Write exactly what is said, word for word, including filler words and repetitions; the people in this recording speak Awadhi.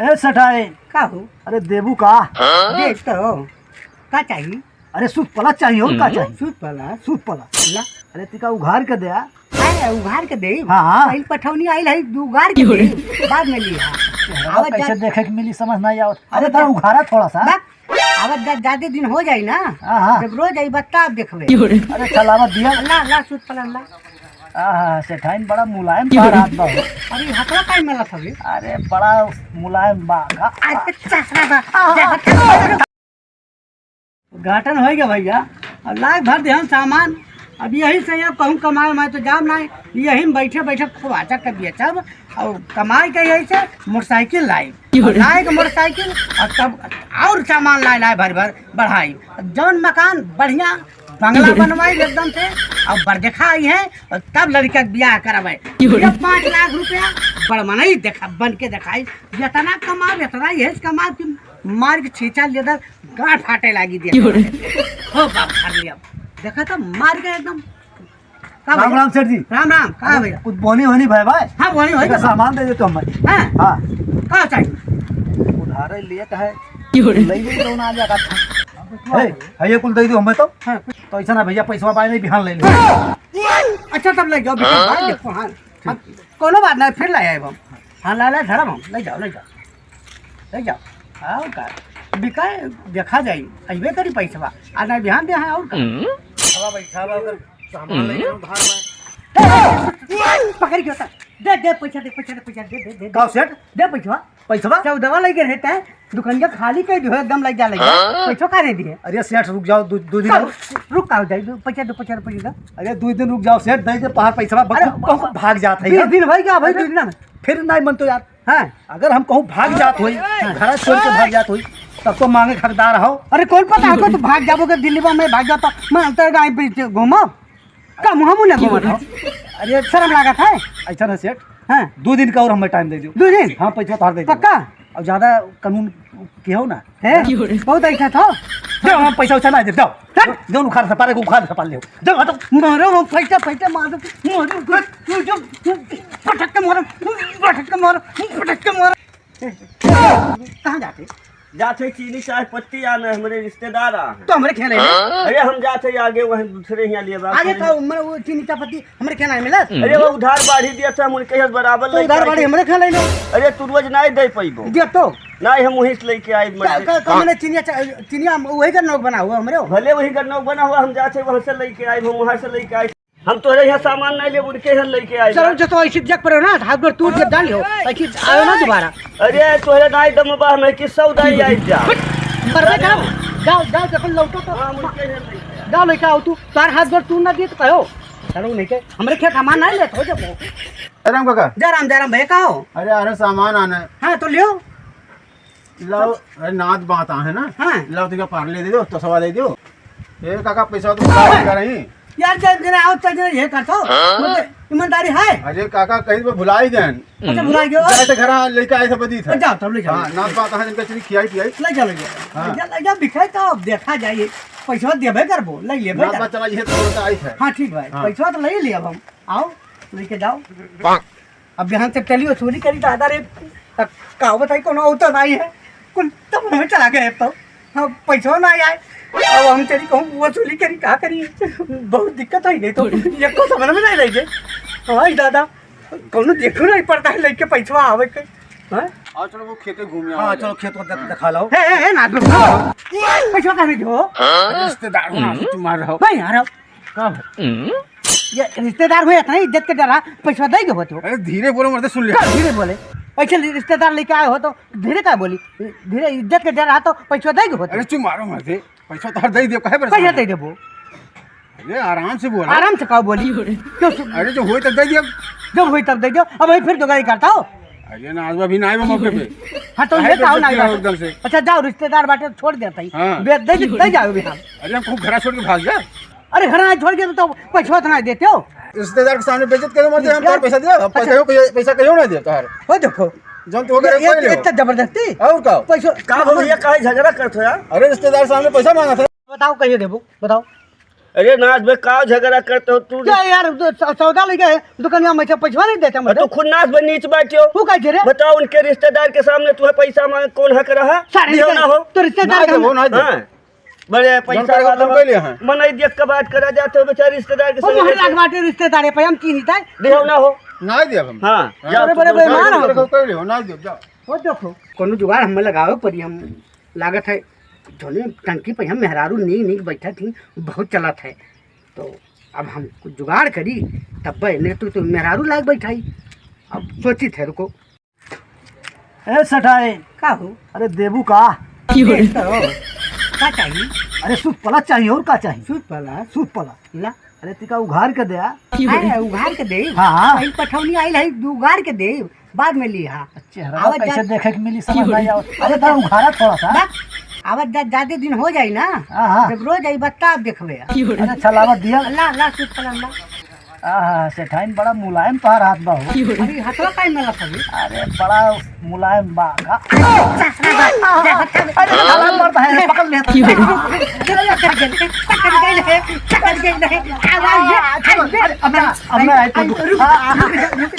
ए सेठाइन। का हो? अरे देबू का? देख तो। का चाहिए? अरे सूत पलक चाहिए, और का चाहिए? सूत पलक? सूत पलक। ला। अरे तिका उघार के दे आ। अरे उघार के दे। हाँ, हाँ। पहले पठौनी आइल है, उघार के दे। बाद में लिहा। चेहरा आवत कैसे जात देखे के मिली, समझ नहीं आवत। अरे आवत तोरा जात उघारा थोड़ा सा। बस, आवत जात जादे दिन हो जाई ना। हाँ, हाँ। जब रोज आई बत्ता आप देखबे। अरे चलावत दिया। ला, ला, सूत पलक ला। आहा, सेठाइन बड़ा मुलायम पा रहा बा। अरे हथवा काहे में लत हवे? अरे बड़ा मुलायम बा। अरे चखरा बा। जा, जा, जा। घाटन होइ गया भैया, अब लाग भर देहन सामान। अब यही से अब कहूँ कमाए, मैं तो जाब ना, यही में बैठे बैठे खुआचा के बेचब और कमाई के यही से मोटरसाइकिल लाई। और लाई के मोटरसाइकिल और तब और सामान लाए लाए भर भर बढ़ाई। जौन मकान बढ़िया बंगला बनवाई एकदम से और बरदेखा आई है और तब लड़का के बियाह करावे। ये पाँच लाख रुपया बड़ मनई देखा, बन के देखाई, जितना कमाब इतना यही से कमाब कि मार के छींचा लेदर गांठ फाटे लागी दिया। हो बाप भर लिया। देखा तो मार के एकदम। का राम भैया? राम सेठ जी। राम राम। का भैया? कुछ बोनी होनी भाई भाई। हाँ, बोनी होनी। सामान दे दे तो हमें। हाँ। हाँ। का चाहिए? उधारे लिए तो है। ले ले तो ना आ जाएगा। है, है ये कुल दे दो हमें तो। हाँ। तो ऐसा ना भैया, पैसा पाए नहीं, बिहान ले लो। अच्छा, तब ले जाओ, बिहान हाँ। बाद देखो, हाँ। हाँ, कोनो बात ना, फिर ले आए हम। हाँ, ला, ला, धरम हम, ले जाओ, ले जाओ। ले जाओ। और का? बिकाए, देखा जाई। अइबे करी पैसवा। आ ना बिहान दे, हाँ, और का? हवा बैठा बा, ओकर सामान ले जाओ, धार में। पकड़ के होता। दे, दे, पैसा दे, पैसा दे, पैसा दे, दे, दे, दे। का सेठ? दे पैसवा। पैसवा? चौदहवा लइके रहे तैं, दुकनिया खाली कर दियो, एकदम लइ जा, लइ जा। हाँ? पैसो का दे दिए? अरे सेठ, रुक जाओ, दो, दो दिन का, और। रुक का हो जाए, दो, पैसा दो, पैसा दो, पैसा दो। अरे दो दिन रुक जाओ सेठ, दे दे, बाहर पैसवा, अरे, बहुत भाग जात है बीस यार। दिन होइ गया भाई, अरे, दो दिन ना। फिर नहीं मन तो यार। हाँ। अगर हम कहूँ भाग जात होई, हाँ। घर छोड़ के भाग जात होई, तब तो मांगे के हकदार हो। अरे कौन पता हमको तू भाग जाबो के दिल्ली बॉम्बे भाग जाता, मैं अंतर गाँव पे घूमो। का मुँह मुँह ना घूमत हो? अरे शर्म लागत है? ऐसा ना सेठ, हाँ। दो दिन का और हमें टाइम दे दो। दो दिन? हाँ, पैसा उधार दे दो। पक्का? और ज्यादा कानून के हो ना। है? बहुत ऐसा था। दो, हम पैसा उछा ना दे, दो। हट। दो उखाड़ से पारे को उखाड़ से पार ले। दो, हटो। मारो, हम पैसा, पैसा मारो। मारो, पटक के मारो, पटक के मारो, पटक के मारो। कहाँ जाते? जात है चीनी चाय पत्ती आने, हमरे रिश्तेदार आ हैं। तो हमरे खेले में? अरे हम जात है आगे, वहीं दूसरे यहाँ लिए बात आगे करें। का उम्र वो चीनी चाय पत्ती हमरे खेले में मिलत? अरे वो उधार बाढ़ी दिया था, हम उनके यहाँ बराबर तो लेके उधार आए बाढ़ी थे। हमरे खेले में? अरे तू रोज नहीं दे पैबो। दिया तो? नहीं, हम वहीं से लेके आए का, मर्दे। का, का मने चीनी चा-, चीनी हम वही का नोक बना हुआ हमरे हो। भले वही का नोक बना हुआ, हम जात है वहाँ से लेके आए, हम वहाँ से लेके आए। हम तोहरे यहाँ सामान नहीं लेब, उनके यहाँ लेके आए। चलो, जो तो ऐसी जग पर हो ना, हाथ गोड़ टूट के जान लियो, ऐसी आयो ना दोबारा। अरे, तोहरे नाई दम बा, हम किस्सा उदाई आई जा। मरबे करो। जाओ, जाओ, देखो, लौटो तो। हाँ, हम उनके यहाँ लेके आए। जाओ, लेके आओ तू, तार हाथ गोड़ टूट ना दिए तो कहो। चलो, नहीं के, हमरे खेत सामान नहीं लेत हो जब। जय राम काका। जय राम, जय राम भैया, कहो। अरे, अरे, सामान आना है। हाँ, तो लियो। लाओ, अरे नात बात आहे ना? हाँ। लाओ, तुझे पार्ले दे दो, तसवा दे दो। ए काका, पैसा तो भुला गया रही। यार, जब दिन आओ, तब दिन ये करतो। हाँ? मतलब, ईमानदारी है? अरे काका, कहीं तो भुला ही गए। अच्छा, भुला गयो? जाए तो घरा लेके आए थे, बदी था। जाओ, तब ले जाओ। हाँ, नात बात आहे, इनका चली खियाई पियाई। ले जाओ, ले जाओ। हाँ। ले जाओ, ले जाओ, बिकाई तो अब देखा जाए, पैसा देबे करबो, ले लेबे नात करबो। बात चला, ये तो आई है। हाँ, ठीक भाई, हाँ। पैसा तो ले लिया हम। आओ, लेके जाओ। अब बिहान से चली वसूली करी दादा रे, तब का बताई, कोनो और तो नहीं है, कुल तब हमें चला गए। अब तो हम पैसो ना आए, अब हम चली कहूँ वसूली करी, का करी, बहुत दिक्कत है। नहीं तो ये को समझ में नहीं रही है। हाँ दादा, कोनो देखो नहीं पड़ता है लेके पैसवा आवे के। हाँ? आओ चलो वो खेते घूम आओ। हाँ, चलो खेत को देख, दिखा लाओ। हे, हे, हे, ना, रुको। पैसवा कहाँ दे हो? रिश्तेदार हो ना, तुम्हारा हो। भाई, यार, का हो? ये रिश्तेदार हुए, इतना इज्जत के डरा पैसा दे के होते हो। अरे धीरे बोलो मर्दे, सुन ले। का धीरे बोले? ऐसे रिश्तेदार लेके आए हो तो धीरे का बोली? धीरे इज्जत के डरा तो पैसा दे के होते हो। अरे चुप मारो मर्दे, पैसा तो हर दे दियो, काहे परेशान पैसा है? दे देबो। अरे आराम से बोल। आराम से का बोली? क्यों सु- अरे जो होई तब दे दियो। जब होई तब दे दियो। अब वही फिर दोगाई करता हो। अरे ना, आज अभी ना आए वो मौके पे। हाँ तो काहे ये कहो ना बेइज्जती हो एकदम से? अच्छा जाओ, रिश्तेदार बाटे छोड़ देता ही। हाँ। बे-, दे, दे जाओ भी हम। अरे हम खूब घरा छोड़ के भाग जा। अरे घर ना छोड़ के तो पैसा तो ना देते हो। रिश्तेदार के सामने बेइज्जत करे मरते, हम अच्छा। तोर पैसा दिया, हम अच्छा। पैसा कहियो, पैसा कहियो ना दिया तोहार। हो देखो। जौन तू ये, करे ये, पहले हो। इतना जबरदस्ती। और का? पैसा का हो, ये काहे झगड़ा करत हो यार? अरे रिश्तेदार सामने पैसा मांगा था। बताओ कहिए देबो, बताओ। अरे नाथ भाई, का झगड़ा करते हो तू? क्या यार, दो सौ-, सौदा लेके आए, दुकानिया में से पैसा नहीं देते और तू मतलब? खुद नाथ भाई नीच बाटियो। तू का रे? बताओ, उनके रिश्तेदार के सामने तुम्हें पैसा मांगे, कौन हक रहा? सारे दियो रिश्ते-, ना हो। तो रिश्तेदार ना का देबो, ना देबो। हाँ। बड़े पैसा जानकारी वाला अपन कैले हैं। मनई देख के बात करा जाते हो बेचारे रिश्तेदार के वो संग मोहन लेके। लाग बाटे रिश्तेदार है, पे हम चीनी ताई। दियो ना हो। ना देब हम। हाँ, हाँ। जाओ, अरे तू बड़े दूसरा बेईमान हो। जानकारी कैले हो, ना देब, जाओ। वो देखो, कोनो जुगाड़ हमें लगावे पड़ी, हम लागत है, जौने टंकी पे हम मेहरारू नीक नीक बैठा थी, बहुत चलत है। तो अब हम कुछ जुगाड़ करी, तब नहीं तो, तो मेहरारू लायक बैठाई। अब सोची थे, रुको। ए सेठाई। का हो? अरे देबू का? का चाहिए? अरे सूत पला चाहिए, और का चाहिए? सूत पला? सूत पला। ला। अरे तिका उघार के दे आ। अरे उघार के दे? हाँ, हाँ। पहिल पठौनी आइल है, उघार के दे, बाद में लिहा। चेहरा आवत कैसे जात देखे के मिली, समझ नहीं आवत। अरे दा उघारा थोड़ा सा। बा, आवत जात ज्यादा दिन हो जाई ना, हाँ, हाँ। जब रोज आई बा तब देखबे। अरे अच्छा लावत दिया। ला, ला, सूत पलंग ला। आहा, सेठाइन बड़ा मुलायम तोहार हाथ बा हो। अरे हथवा काहे में रखबे? अरे बड़ा मुलायम बा का। अरे, अरे, मरता है, पकड़ ले। पकड़ गई है, पकड़ गई है। आवाज दे। अरे, अब ना, अब ना, आए तो रुक, रुक, रुक, रुक।